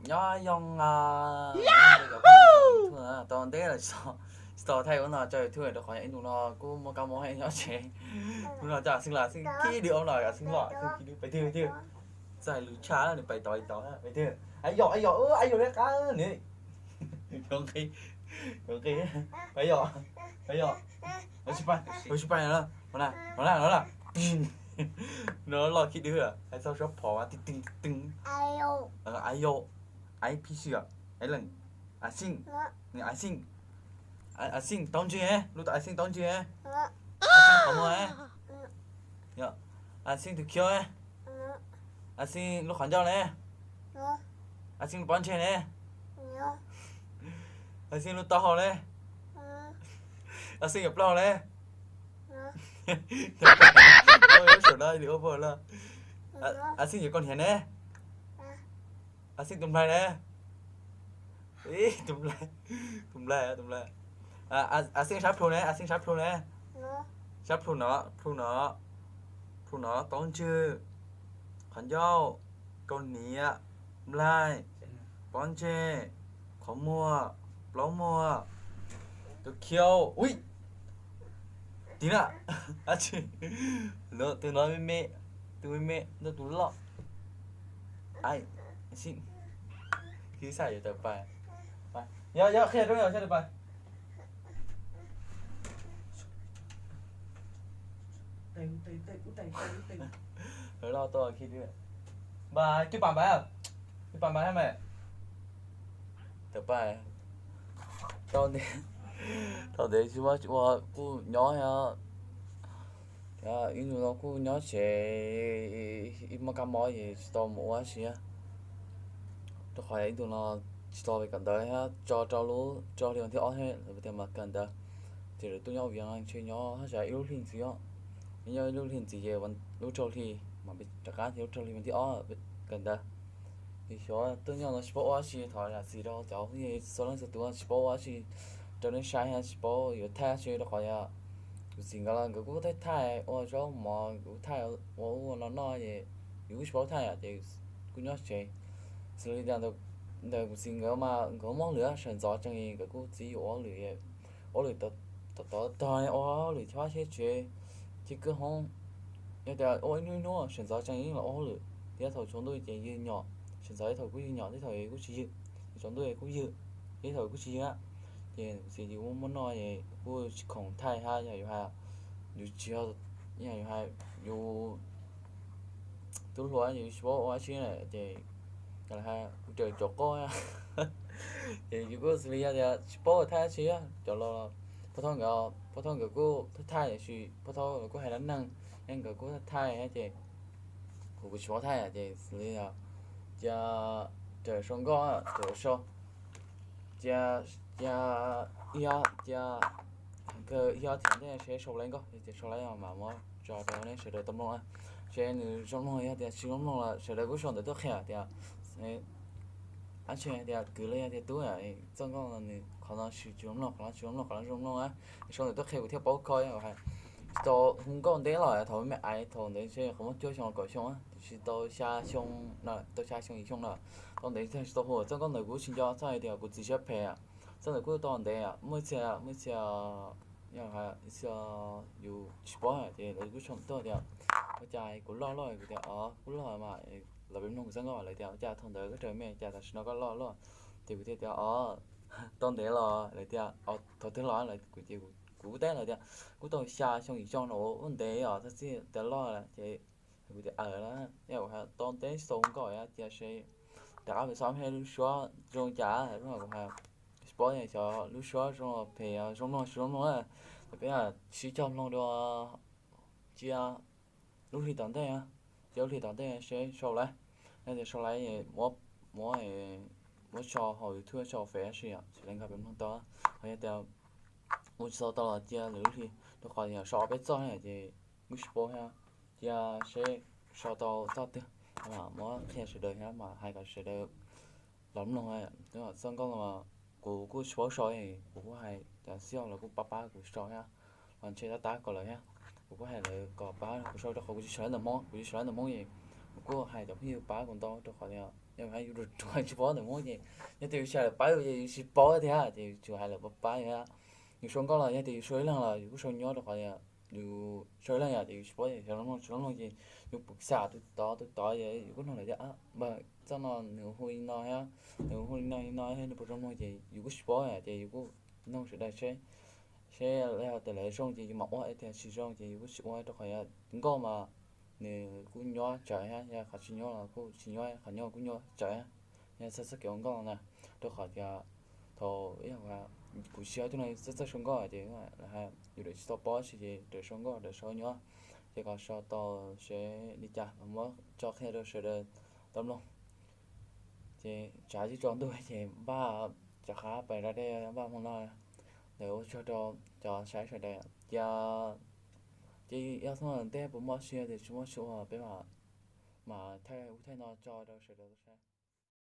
Nyob zoo, tau ntev lawm tsis tau thaij ua no tso YouTube rau qhov ib ntus no kuj muaj kab mob nyob tsev. Hnub no coj Xeej los, Xeej khib dwb ob no, Xeej los Xeej khib dwb pais twg pais twg. Txaij lws tshaj nws pais tod li tod pais twg. Aib yom aib yom aib yom li qab nws. Yuav nqi, yuav nqi, aib yom, aib yom, tsis pais, tsis pais no, no na, no na. No los khib dwb hais txog suab phom mas ti ti ti. Aib yom, aib phib xwb, aib leeg, a Xeej, nws a Xeej, a Xeej taub ntseg, lub taub a Xeej taub ntseg, a Xeej qhov muag, a Xeej tus khiav, a Xeej lub qhov ncauj ne, a Xeej lub pob ntseg ne, a Xeej lub taub hau ne, a Xeej yuav plaub hau ne. Saum no li ua pog no. A Xeej yuav koj niam ne. A Xeej tus nplaig ne. Tus nplaig, tus nplaig, tus nplaig. A Xeej sab plhu ne, a Xeej sab plhu ne. Sab plhu no, plhu no, plhu no, taub ntseg, qhov ncauj, kaus hniav, nplaig, pob ntseg, qhov muag, plaub muag, tus khiav, ui, tim na, tus no me me, tus me me ntawm tus loj. Aib, Xeej, khib xaj yuav tawm pais. Yog, yog qhia rau yog xaj tawm pais. Lawv loj tuaj khi npaj cwj pam npaj, cwj pam npaj thiab mas. Tawm pais. Tau ntev, tau ntev tsis muaj ua kuj nyob thiab. Ib ntus no kuj nyob tsev, ib muaj kab mob ces tsis tau mus ua dab tsi. Rau qhov ib ntus no tsis tau kawm ntawv thiab, tso rau lub rau hli vas thib ob thiab lawv tias mas kawm ntawv. Ces lawv tuaj nyob viav ntshe nyob haj yam ib lub hli ntxiv os. Nyob ib lub hli ntxiv ces lub rau hli mas rov qab ces lub rau hli vas thib ob kawm ntawv. Ces xyov tuaj nyob no tsis paub ua dab tsi, thov zam txim rau cov phooj ywg txhua leej txhua tus tsis paub ua dab tsi rau nej saib thiab tsis paub yuav thaij dab tsi rau qhov yog kuv txiv nkawd los nkawd kuj thaij thaij ua zaub mov, kuv thaij ua ub ua no noj ces yus kuj tsis paub thaij ces kuj nyob tsev. Xws li tias ntawm kuv txiv nkawd mas nkawd mob lwm sawv ntxov tsees nkawd kuj txiv yus ua lwm, ua lwm tod tog ua lwm chob cheb tsev, ces kwj hoob, yog tias ua ib hnub ib hnub sawv ntxov tsees yeej los ua hauj lwm, thiab thaum tsaus ntuj ces ywg nyom, sawv ntxov ib thaum kuj ywg nyom, ib thaum kuj tsis ywg, tsaus ntuj kuj ywg, ib thaum kuj tsis ywg. Ces kuv txiv yus muaj muaj noj es kuj tsis khoom thaij hab yog yus hais, yus tsis yog, yog yus hais yus tub hluas yus tsis paub ua dab tsi na ces kuv raws cov qoj ces yus kuj xws li yog tias tsis paub thaij dab tsi. Cov los Pab Thoj nkawd, Pab Thoj nkawd kuj thaij thaij tiam sis Pab Thoj nkawd kuj hais dab neeg, nkawd kuj thaij thaij ces kuv kuj tsis paub thaij ces xws li cia raws sau nkauj, raws sau, cia, cia, ib ob, cia kawg ib ob thiab ntej seb sau lawv nkauj, ces sau lawv mas muab tso rau nej sawv daws tau mloog na. Seb nws zoo mloog, yog tias tsis zoo mloog los sawv daws kuj sau ntawv tuaj qhia tias dab tsi tias kwv los yog tias tub, txoj nkauj no nws qhov no tsis zoo mloog, qhov no tsis zoo mloog, qhov no zoo mloog na. Sau ntawv tuaj qhia kuv thiaj paub kho hais. Tsis tau hu nkauj ntev los thaum me me aiv thaum ntawd ntshe qhov muaj cuaj xyoo kaum xyoo, tsis tau xya xyoo, tau xya xyoo yim xyoo no. Tau ntev tsis tau hu txoj nkauj ntawd kuv tsis nco txog hais tias kuv txiv siab phem. Txoj ntawd kuj tau ntev, muaj ib txhia, muaj ib txhia, ib txhia yus tsis paub ces lawv kuj sau tuaj tias ua cas kuv loj loj, kuv tias o kuj loj mas, lawv pib mloog kuv txoj nkauj lawv tias ua cas thaum ntawd koj raws me cas tam sim no koj loj loj. Ces kuv thiaj tias o tau ntev los lawv tias o thaum twg los lawv, kuv ces kuv kuj teb lawv tias kuj tau xya xyoo yim xyoo no, ua ntev os, txog txij tias loj lawm ces kuv tias aws na, tau ntev tsis tau hu nkauj cia seb rov qab pem xov me lub suab zoo cas, kuv hais tsis paub xyov lub suab zoo phem zoo mloog tsis zoo mloog na. Ces peb sib cog mloog dua cia lub hli tom ntej, cia lub hli tom ntej seb sau lawv, yog tias sau lawv muab, muab, muab tso hauv YouTube tso hauv Face si, tsis li nkag pem mloog tau. Ho yog tias ua tsis tau tau los cia lwm lub hli, rau qhov yog sau ob peb txoj ces kuj tsis paub thiab. Cia seb sau tau txoj twg mas muab qhia sawv daws thiab mas hais kom sawv daws los mloog. Txoj nkauj no kuv kuj tsis paub sau, kuv kuj hais cov xib hwb los kuj pab pab kuv sau thiab, los ntshe tab tab kom lawv thiab. Kuv kuj hais lawv kom pab kuv sau rau qhov kuv tsis sawv daws ntawm Hmoob, kuv tsis sawv daws ntawm Hmoob es kuv kuj hais cov phooj ywg pab kuv ntau rau qhov tias Yog yus ruam ruam tsis paub ntawm Hmoob ces yog tias yus tsis hais lawv pab yus ces yus tsis paub thiab ces yus tsuas hais lawv pab pab yus. Yus sau nkauj los yog tias yus sau ib leeg los yus kuj sau nyob rau qhov yus sau ib leeg yom, ces yus tsis paub ces xyov zoo mloog tsis zoo mloog ces yus pum xam tus tod tus tod ces yus kuj nug lawv tias, npawg, txoj no nws hu li no thiab, nws hu li no li no thiab nws puas zoo mloog ces yus kuj tsis paub ces yus kuj nug sawv daws seb, seb yog tias lawv zoo ces yus mam ua, tias tsis zoo ces yus kuj tsis ua rau qhov yog nkauj mas nws kuj nyob tsawv thiab, yog qhov tsis nyob los kuj tsis nyob, qhov nyob kuj nyob tsawv thiab. Yog txog txoj kev ua nkauj na, rau qhov tias thaum kuv tsis yog ib tug neeg txawj txawj sau nkauj ces yus tsis tau paub tsi ces raws sau nkauj raws sau nyob, ces kom sau tau seb li cas los muab tso qhia rau sawv daws tau mloog. Ces tsam twb tsaus ntuj ces npaj cov qab pais da dej npaj mus no. Ntawd ua tsaug rau cov saib sawv daws, cia, ces yog txog ntej puas muaj tsi tias tsis muaj tsi ua peb mam, mam thaij ub thaij no tso rau sawv daws tau saib.